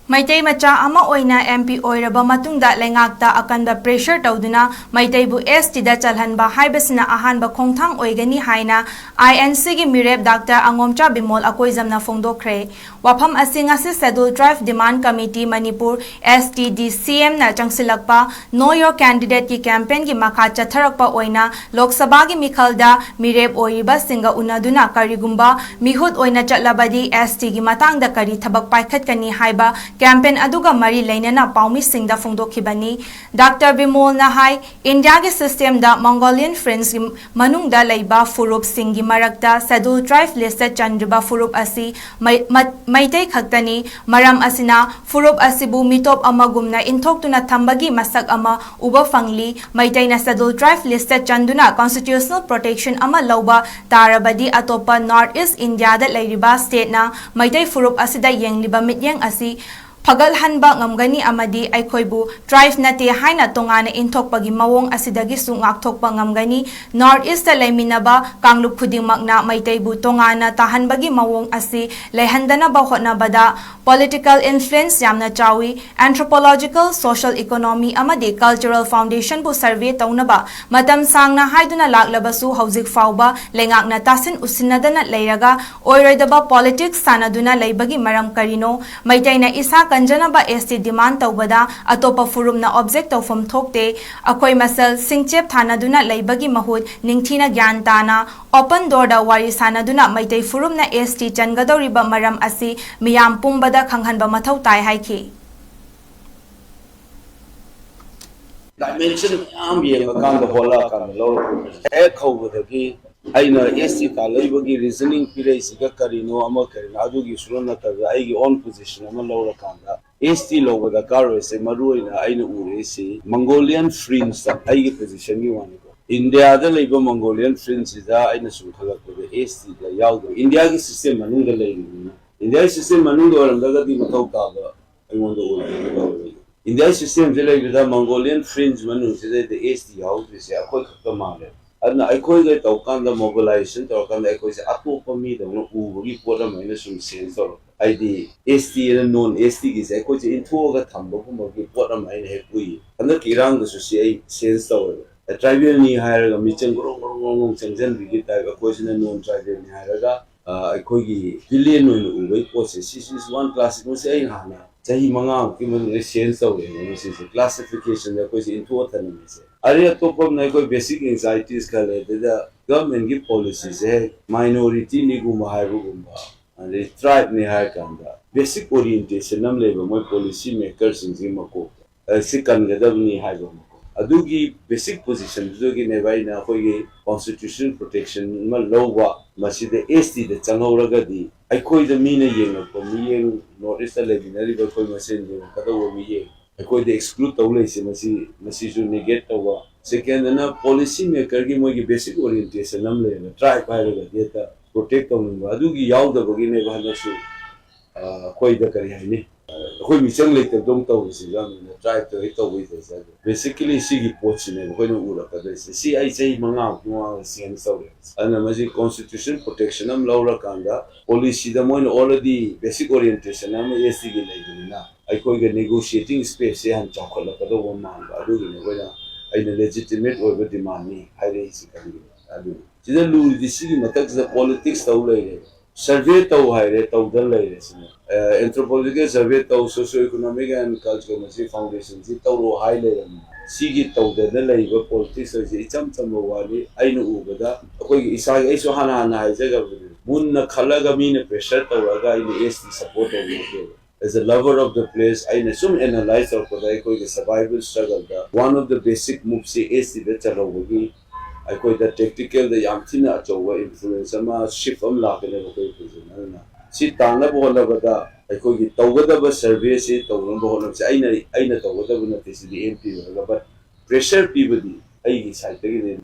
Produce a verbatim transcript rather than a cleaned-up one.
ꯃꯩꯇꯩ ꯃꯆꯥ ꯑꯃ ꯑꯣꯏꯅ M P ꯑꯣꯏꯔꯕ ꯃꯇꯨꯡꯗ ꯂꯩꯉꯥꯛꯇ ꯑꯀꯟꯕ pressure ꯇꯧꯗꯨꯅ ꯃꯩꯇꯩꯕꯨ S T ꯗ ꯆꯜꯍꯟꯕ ꯍꯥꯏꯕꯁꯤꯅ ꯑꯍꯥꯟꯕ ꯈꯣꯡꯊꯥꯡ ꯑꯣꯏꯒꯅꯤ ꯍꯥꯏꯅ I N C ꯒꯤ ꯃꯤꯔꯦꯞ ꯗꯥꯛꯇꯔ ꯑꯉꯣꯝꯆꯥ ꯕꯤꯃꯣꯜ ꯑꯀꯣꯏꯖꯝꯅ ꯐꯣꯡꯗꯣꯛꯈ꯭ꯔꯦ꯫ ꯋꯥꯐꯝ ꯑꯁꯤ ꯉꯁꯤ Scheduled Tribe Demand Committee Manipur, S T D C M ꯅ ꯆꯪꯁꯤꯜꯂꯛꯄ Know Your Candidate ꯀꯤ campaign ꯒꯤ ꯃꯈꯥ ꯆꯠꯊꯔꯛꯄ ꯑꯣꯏꯅ ꯂꯣꯛ ꯁꯚꯥꯒꯤ ꯃꯤꯈꯜꯗ ꯃꯤꯔꯦꯞ ꯑꯣꯏꯔꯤꯕꯁꯤꯡꯒ ꯎꯅꯗꯨꯅ ꯀꯔꯤꯒꯨꯝꯕ ꯃꯤꯍꯨꯠ ꯑꯣꯏꯅ ꯆꯠꯂꯕꯗꯤ S T ꯒꯤ ꯃꯇꯥꯡꯗ ꯀꯔꯤ ꯊꯕꯛ ꯄꯥꯏꯈꯠꯀꯅꯤ ꯍꯥꯏꯕ campaign ꯑꯗꯨꯒ ꯃꯔꯤ ꯂꯩꯅꯅ ꯄꯥꯎꯃꯤꯁꯤꯡꯗ ꯐꯣꯡꯗꯣꯛꯈꯤꯕꯅꯤ꯫ ꯗꯥꯛꯇꯔ ꯕꯤꯃꯣꯜꯅ ꯍꯥꯏ, ꯏꯟꯗꯤꯌꯥꯒꯤ system ꯗ Mongolian Fringe ꯒꯤ ꯃꯅꯨꯡꯗ ꯂꯩꯕ ꯐꯨꯔꯨꯞꯁꯤꯡꯒꯤ ꯃꯔꯛꯇ Scheduled Tribe list ꯇ ꯆꯟꯗ꯭ꯔꯤꯕ ꯐꯨꯔꯨꯞ ꯑꯁꯤ ꯃꯩ-, ꯃ-, ꯃꯩꯇꯩ ꯈꯛꯇꯅꯤ꯫ ꯃꯔꯝ ꯑꯁꯤꯅ ꯐꯨꯔꯨꯞ ꯑꯁꯤꯕꯨ ꯃꯤꯇꯣꯞ ꯑꯃꯒꯨꯝꯅ ꯏꯟꯊꯣꯛꯇꯨꯅ ꯊꯝꯕꯒꯤ ꯃꯁꯛ ꯑꯃ ꯎꯕ ꯐꯪꯂꯤ꯫ ꯃꯩꯇꯩꯅ Scheduled Tribe list ꯇ ꯆꯟꯗꯨꯅ constitutional protection ꯑꯃ ꯂꯧꯕ ꯇꯥꯔꯕꯗꯤ ꯑꯇꯣꯞꯄ North East India ꯗ ꯂꯩꯔꯤꯕ state ꯅ ꯃꯩꯇꯩ ꯐꯨꯔꯨꯞ ꯑꯁꯤꯗ ꯌꯦꯡꯂꯤꯕ ꯃꯤꯠꯌꯦꯡ ꯑꯁꯤ ꯐꯒꯠꯍꯟꯕ ꯉꯝꯒꯅꯤ ꯑꯃꯗꯤ ꯑꯩꯈꯣꯏꯕꯨ tribe ꯅꯠꯇꯦ ꯍꯥꯏꯅ ꯇꯣꯉꯥꯟꯅ ꯏꯟꯊꯣꯛꯄꯒꯤ ꯃꯑꯣꯡ ꯑꯁꯤꯗꯒꯤꯁꯨ ꯉꯥꯛꯊꯣꯛꯄ ꯉꯝꯒꯅꯤ꯫ North East ꯇ ꯂꯩꯃꯤꯟꯅꯕ ꯀꯥꯡꯂꯨꯞ ꯈꯨꯗꯤꯡꯃꯛꯅ ꯃꯩꯇꯩꯕꯨ ꯇꯣꯉꯥꯟꯅ ꯇꯥꯍꯟꯕꯒꯤ ꯃꯑꯣꯡ ꯑꯁꯤ ꯂꯩꯍꯟꯗꯅꯕ ꯍꯣꯠꯅꯕꯗ political influence ꯌꯥꯝꯅ ꯆꯥꯎꯏ꯫ Anthropological, social, economy ꯑꯃꯗꯤ cultural foundation ꯕꯨ survey ꯇꯧꯅꯕ ꯃꯇꯝ ꯁꯥꯡꯅ ꯍꯥꯏꯗꯨꯅ ꯂꯥꯛꯂꯕꯁꯨ ꯍꯧꯖꯤꯛ ꯐꯥꯎꯕ ꯂꯩꯉꯥꯛꯅ ꯇꯥꯁꯤꯟ ꯎꯁꯤꯟꯅꯗꯅ ꯂꯩꯔꯒ ꯑꯣꯏꯔꯣꯏꯗꯕ politics ꯁꯥꯟꯅꯗꯨꯅ ꯂꯩꯕꯒꯤ ꯃꯔꯝ ꯀꯔꯤꯅꯣ? ꯃꯩꯇꯩꯅ ꯏꯁꯥ ꯀꯟꯖꯅꯕ S T demand ꯇꯧꯕꯗ ꯑꯇꯣꯞꯄ ꯐꯨꯔꯨꯞꯅ object ꯇꯧꯐꯝ ꯊꯣꯛꯇꯦ꯫ ꯑꯩꯈꯣꯏ ꯃꯁꯦꯜ ꯁꯤꯡꯆꯦꯞ ꯊꯥꯅꯗꯨꯅ ꯂꯩꯕꯒꯤ ꯃꯍꯨꯠ ꯅꯤꯡꯊꯤꯅ ꯒ꯭ꯌꯥꯟ ꯇꯥꯅ open door ꯗ ꯋꯥꯔꯤ ꯁꯥꯟꯅꯗꯨꯅ ꯃꯩꯇꯩ ꯐꯨꯔꯨꯞꯅ S T ꯆꯟꯒꯗꯧꯔꯤꯕ ꯃꯔꯝ ꯑꯁꯤ ꯃꯤꯌꯥꯝ ꯄꯨꯝꯕꯗ ꯈꯪꯍꯟꯕ ꯃꯊꯧ ꯇꯥꯏ ꯍꯥꯏꯈꯤ꯫ Dimension ꯃꯌꯥꯝ ꯌꯦꯡꯉꯀꯥꯟꯗ ꯍꯣꯠꯂꯛꯑꯀꯥꯟꯗ ꯂꯧꯔꯛꯄ ꯍꯦꯛ ꯍꯧꯕꯗꯒꯤ ꯑꯩꯅ S T ꯇꯥꯜꯂꯛꯏꯕꯒꯤ reasoning ꯄꯤꯔꯛꯏꯁꯤꯒ ꯀꯔꯤꯅꯣ ꯑꯃ ꯀꯔꯤꯅꯣ ꯑꯗꯨꯒꯤꯁꯨ ꯅꯠꯇꯕ ꯑꯩꯒꯤ own position ꯑꯃ ꯂꯧꯔꯀꯥꯟꯗ S T ꯂꯧꯕ ꯗꯔꯀꯥꯔ ꯑꯣꯏꯔꯤꯁꯦ ꯃꯔꯨ ꯑꯣꯏꯅ ꯑꯩꯅ ꯎꯔꯛꯏꯁꯤ Mongolian Fringe ꯇ ꯑꯩꯒꯤ position ꯒꯤ ꯋꯥꯅꯤꯀꯣ꯫ ꯏꯟꯗꯤꯌꯥꯗ ꯂꯩꯕ Mongolian Fringe ꯁꯤꯗ ꯑꯩꯅ ꯁꯨꯝ ꯈꯜꯂꯛꯄꯗ S T ꯗ ꯌꯥꯎꯗꯕ ꯏꯟꯗꯤꯌꯥꯒꯤ system ꯃꯅꯨꯡꯗ ꯂꯩꯔꯤꯕꯅꯤꯅ ꯏꯟꯗꯤꯌꯥꯒꯤ system ꯃꯅꯨꯡꯗ ꯑꯣꯏꯔꯝꯗ꯭ꯔꯒꯗꯤ ꯃꯊꯧ ꯇꯥꯕ ꯑꯩꯉꯣꯟꯗ ꯑꯣꯏꯗꯦꯅ ꯂꯧꯔꯛꯏ꯫ ꯏꯟꯗꯤꯌꯥꯒꯤ system ꯁꯤ ꯂꯩꯕꯗ Mongolian Fringe ꯃꯅꯨꯡꯁꯤꯗꯩꯗ S T ꯌꯥꯎꯗ꯭ꯔꯤꯁꯦ ꯑꯩꯈꯣꯏ ꯈꯛꯇ ꯃꯥꯜꯂꯦ꯫ ꯑꯗꯨꯅ ꯑꯩꯈꯣꯏꯒ ꯇꯧꯀꯥꯟꯗ mobilization ꯇꯧꯔꯀꯥꯟꯗ ꯑꯩꯈꯣꯏꯁꯦ ꯑꯇꯣꯞꯄ ꯃꯤꯗꯧꯅ ꯎꯕꯒꯤ ꯄꯣꯠ ꯑꯃ ꯑꯩꯅ ꯁꯨꯝ sense ꯇꯧꯔꯛꯄ꯫ ꯍꯥꯏꯗꯤ ꯑꯦꯁ ꯇꯤ ꯑꯅ ꯅꯣꯟ ꯑꯦꯁ ꯇꯤꯒꯤꯁꯦ ꯑꯩꯈꯣꯏꯁꯦ ꯏꯟꯊꯣꯛꯑꯒ ꯊꯝꯕꯒꯨꯝꯕꯒꯤ ꯄꯣꯠ ꯑꯃ ꯑꯩꯅ ꯍꯦꯛ ꯎꯏ꯫ ꯍꯟꯗꯛꯀꯤ ꯏꯔꯥꯡꯗꯁꯨ ꯁꯤ ꯑꯩ ꯁꯦꯟꯁ ꯇꯧꯋꯦꯕ꯫ ꯇ꯭ꯔꯥꯏꯕꯦꯜꯅꯤ ꯍꯥꯏꯔꯒ ꯃꯤꯆꯪ ꯒ꯭ꯔꯣꯡ ꯒ꯭ꯔꯣꯡ ꯒ꯭ꯔꯣꯡ ꯒ꯭ꯔꯣꯡ ꯆꯪꯁꯤꯟꯕꯤꯒꯤ ꯇꯥꯏꯞ, ꯑꯩꯈꯣꯏꯁꯤꯅ ꯅꯣꯟ ꯇ꯭ꯔꯥꯏꯕꯦꯜꯅꯤ ꯍꯥꯏꯔꯒ ꯑ, ꯑꯩꯈꯣꯏꯒꯤ ꯚꯤꯂꯦꯟ ꯑꯣꯏꯅ ꯎꯕꯒꯤ ꯄꯣꯠꯁꯦ, ꯁꯤꯁꯤꯁꯨ ꯋꯥꯟ ꯀ꯭ꯂꯥꯁꯤꯛ꯫ ꯃꯁꯤ ꯑꯩꯅ ꯍꯥꯟꯅ ꯆꯍꯤ ꯃꯉꯥꯃꯨꯛꯀꯤ ꯃꯅꯨꯡꯗ ꯁꯦꯟꯁ ꯇꯧꯔꯦꯕ꯫ ꯃꯁꯤꯁꯦ ꯀ꯭ꯂꯥꯁꯤꯐꯤꯀꯦꯁꯟꯗ ꯑꯩꯈꯣꯏꯁꯦ ꯏꯟꯊꯣꯛꯑ ꯊꯝꯃꯤꯁꯦ꯫ ꯑꯔꯦ ꯑꯇꯣꯞꯄ ꯑꯃꯅ ꯑꯩꯈꯣꯏ ꯕꯦꯁꯤꯛ ꯑꯦꯡꯖꯥꯏꯇꯤꯁ ꯈꯔ ꯂꯩ꯫ ꯑꯗꯨꯗ ꯒꯚꯔꯟꯃꯦꯟꯒꯤ ꯄꯣꯂꯤꯁꯤꯁꯦ ꯃꯥꯏꯅꯣꯔꯤꯇꯤꯅꯤꯒꯨꯝꯕ ꯍꯥꯏꯕꯒꯨꯝꯕ, ꯑꯗꯩ ꯇ꯭ꯔꯥꯏꯕꯅꯤ ꯍꯥꯏꯔ ꯀꯥꯟꯗ ꯕꯦꯁꯤꯛ ꯑꯣꯔꯤꯌꯦꯟꯇꯦꯁꯟ ꯑꯃ ꯂꯩꯕ ꯃꯣꯏ ꯄꯣꯂꯤꯁꯤ ꯃꯦꯀꯔꯁꯤꯡꯁꯤꯒꯤ ꯃꯀꯣꯛꯇ, ꯑ, ꯁꯤ ꯀꯟꯒꯗꯕꯅꯤ ꯍꯥꯏꯕ ꯑꯃ꯫ ꯑꯗꯨꯒꯤ ꯕꯦꯁꯤꯛ ꯄꯣꯖꯤꯁꯟꯗꯨꯗꯒꯤꯅꯦꯕ ꯑꯩꯅ ꯑꯩꯈꯣꯏꯒꯤ ꯀꯣꯟꯁꯇꯤꯇ꯭ꯌꯨꯁꯅꯦꯜ ꯄ꯭ꯔꯣꯇꯦꯛꯁꯟ ꯑꯃ ꯂꯧꯕ꯫ ꯃꯁꯤꯗ ꯑꯦꯁ ꯇꯤꯗ ꯆꯪꯍꯧꯔꯒꯗꯤ ꯑꯩꯈꯣꯏꯗ ꯃꯤꯅ ꯌꯦꯡꯉꯛꯄ ꯃꯤꯠꯌꯦꯡ, ꯅꯣꯔꯠ ꯏꯁꯇ ꯂꯩꯃꯤꯟꯅꯔꯤꯕ ꯑꯩꯈꯣꯏ ꯃꯁꯦꯟ ꯌꯦꯡꯉꯛꯀꯗꯧꯕ ꯃꯤꯠꯌꯦꯡ, ꯑꯩꯈꯣꯏꯗ ꯑꯦꯛꯁꯀ꯭ꯂꯨꯗ ꯇꯧ ꯂꯩꯁꯦ, ꯃꯁꯤ, ꯃꯁꯤꯁꯨ ꯅꯦꯒꯦꯠ ꯇꯧꯕ꯫ ꯁꯦꯀꯦꯟꯗꯅ ꯄꯣꯂꯤꯁꯤ ꯃꯦꯀꯔꯒꯤ ꯃꯣꯏꯒꯤ ꯕꯦꯁꯤꯛ ꯑꯣꯔꯤꯌꯦꯟꯇꯦꯁꯟ ꯑꯃ ꯂꯩꯌꯦꯕ, ꯇ꯭ꯔꯥꯏꯕ ꯍꯥꯏꯔꯒꯗꯤ ꯍꯦꯛꯇ ꯄ꯭ꯔꯣꯇꯦꯛ ꯇꯧꯅꯤꯡꯕ꯫ ꯑꯗꯨꯒꯤ ꯌꯥꯎꯗꯕꯒꯤꯅꯦꯕ ꯍꯟꯗꯛꯁꯨ, ꯑ, ꯑꯩꯈꯣꯏꯗ ꯀꯔꯤ ꯍꯥꯏꯅꯤ, ꯑ, ꯑꯩꯈꯣꯏ ꯃꯤꯆꯪ ꯂꯩꯇꯕꯗꯧꯅ ꯇꯧꯕꯁꯤ ꯌꯥꯝꯅ ꯇ꯭ꯔꯥꯏꯕꯇ ꯍꯦꯛ ꯇꯧꯕꯩ ꯇꯧꯖꯗꯦ꯫ ꯕꯦꯁꯤꯀꯦꯂꯤ ꯁꯤꯒꯤ ꯄꯣꯠꯁꯤꯅꯦꯕ ꯑꯩꯈꯣꯏꯅ ꯎꯔꯛꯀꯗꯣꯏꯁꯦ꯫ ꯁꯤ ꯑꯩ ꯆꯍꯤ ꯃꯉꯥꯃꯨꯛꯀꯤ ꯃꯃꯥꯡꯗ ꯁꯦꯟꯁ ꯇꯧꯔꯦ꯫ ꯑꯗꯨꯅ ꯃꯁꯤ ꯀꯣꯟꯁꯇꯤꯇ꯭ꯌꯨꯁꯟ ꯄ꯭ꯔꯣꯇꯦꯛꯁꯟ ꯑꯃ ꯂꯧꯔꯀꯥꯟꯗ ꯄꯣꯂꯤꯁꯤꯗ ꯃꯣꯏꯅ ꯑꯣꯜꯔꯦꯗꯤ ꯕꯦꯁꯤꯛ ꯑꯣꯔꯤꯌꯦꯟꯇꯦꯁꯟ ꯑꯃ ꯑꯦꯁ ꯇꯤꯒꯤ ꯂꯩꯕꯅꯤꯅ ꯑꯩꯈꯣꯏꯒ ꯅꯦꯒꯣꯁꯤꯌꯦꯇꯤꯡ ꯁ꯭ꯄꯦꯁꯁꯦ ꯍꯦꯟꯅ ꯆꯥꯎꯈꯠꯂꯛꯀꯗꯧꯕ ꯃꯥꯟꯕ꯫ ꯑꯗꯨꯒꯤꯅꯤ ꯑꯩꯈꯣꯏꯅ, ꯑꯩꯅ ꯂꯦꯖꯤꯇꯤꯃꯦꯠ ꯑꯣꯏꯕ ꯗꯤꯃꯥꯟꯅꯤ ꯍꯥꯏꯔꯛꯏꯁꯤ ꯀꯔꯤꯒꯤꯅꯣ? ꯑꯗꯨꯅꯤ꯫ ꯁꯤꯗ ꯂꯨꯔꯤꯗꯤ ꯁꯤꯒꯤ ꯃꯊꯛꯁꯤꯗ ꯄꯣꯂꯤꯇꯤꯛꯁ ꯇꯧ ꯂꯩꯔꯦ꯫ ꯁꯔꯚꯦ ꯇꯧ ꯍꯥꯏꯔꯦ, ꯇꯧꯗꯅ ꯂꯩꯔꯦ ꯁꯤꯅ꯫ ꯑꯦ, anthropological survey ꯇꯧ, socio economic and cultural ꯃꯁꯤ foundation ꯁꯤ ꯇꯧꯔꯣ ꯍꯥꯏ ꯂꯩꯔꯝꯃꯤ꯫ ꯁꯤꯒꯤ ꯇꯧꯗꯅ ꯂꯩꯔꯤꯕ ꯄꯣꯂꯤꯇꯤꯛꯁ ꯍꯥꯏꯁꯦ ꯏꯆꯝ ꯆꯝꯕ ꯋꯥꯅꯤ꯫ ꯑꯩꯅ ꯎꯕꯗ ꯑꯩꯈꯣꯏꯒꯤ ꯏꯁꯥꯒꯤ, ꯑꯩꯁꯨ ꯍꯥꯟꯅ ꯍꯥꯟꯅ ꯍꯥꯏꯖꯈ꯭ꯔꯕꯅꯤ, ꯃꯨꯟꯅ ꯈꯜꯂꯒ ꯃꯤꯅ ꯄ꯭ꯔꯦꯁꯔ ꯇꯧꯔꯛꯑꯒ ꯑꯩꯅ ꯑꯦꯁ ꯇꯤ ꯁꯄꯣꯔꯠ ꯇꯧꯕ ꯅꯠꯇꯦꯕ꯫ As a lover of the place, ꯑꯩꯅ ꯁꯨꯝ ꯑꯦꯅꯥꯂꯥꯏꯁ ꯇꯧꯔꯛꯄꯗ ꯑꯩꯈꯣꯏꯒꯤ ꯁꯔꯚꯥꯏꯕꯦꯜ ꯁ꯭ꯇ꯭ꯔꯒꯜꯗ one of the basic moveꯁꯤ ꯑꯦꯁ ꯇꯤꯗ ꯆꯜꯍꯧꯕꯒꯤ ꯑꯩꯈꯣꯏꯗ ꯇꯦꯛꯇꯤꯀꯦꯜꯗ ꯌꯥꯝ ꯊꯤꯅ ꯑꯆꯧꯕ ꯏꯟꯐ꯭ꯂꯨꯌꯦꯟꯁ ꯑꯃ, ꯁꯤꯐ ꯑꯃ ꯂꯥꯛꯀꯅꯦꯕ ꯑꯩꯈꯣꯏ ꯄ꯭ꯔꯤꯖꯟ꯫ ꯑꯗꯨꯅ ꯁꯤ ꯇꯥꯟꯅꯕ ꯍꯣꯠꯅꯕꯗ ꯑꯩꯈꯣꯏꯒꯤ ꯇꯧꯒꯗꯕ ꯁꯔꯚꯦꯁꯤ ꯇꯧꯅꯕ ꯍꯣꯠꯅꯕꯁꯦ ꯑꯩꯅ, ꯑꯩꯅ ꯇꯧꯒꯗꯕ ꯅꯠꯇꯦ, ꯁꯤꯗꯤ ꯑꯦꯝ ꯄꯤ ꯑꯣꯏꯔꯒ, but ꯄ꯭ꯔꯦꯁꯔ ꯄꯤꯕꯗꯤ ꯑꯩꯒꯤ ꯁꯥꯏꯠꯇꯒꯤꯅꯦ꯫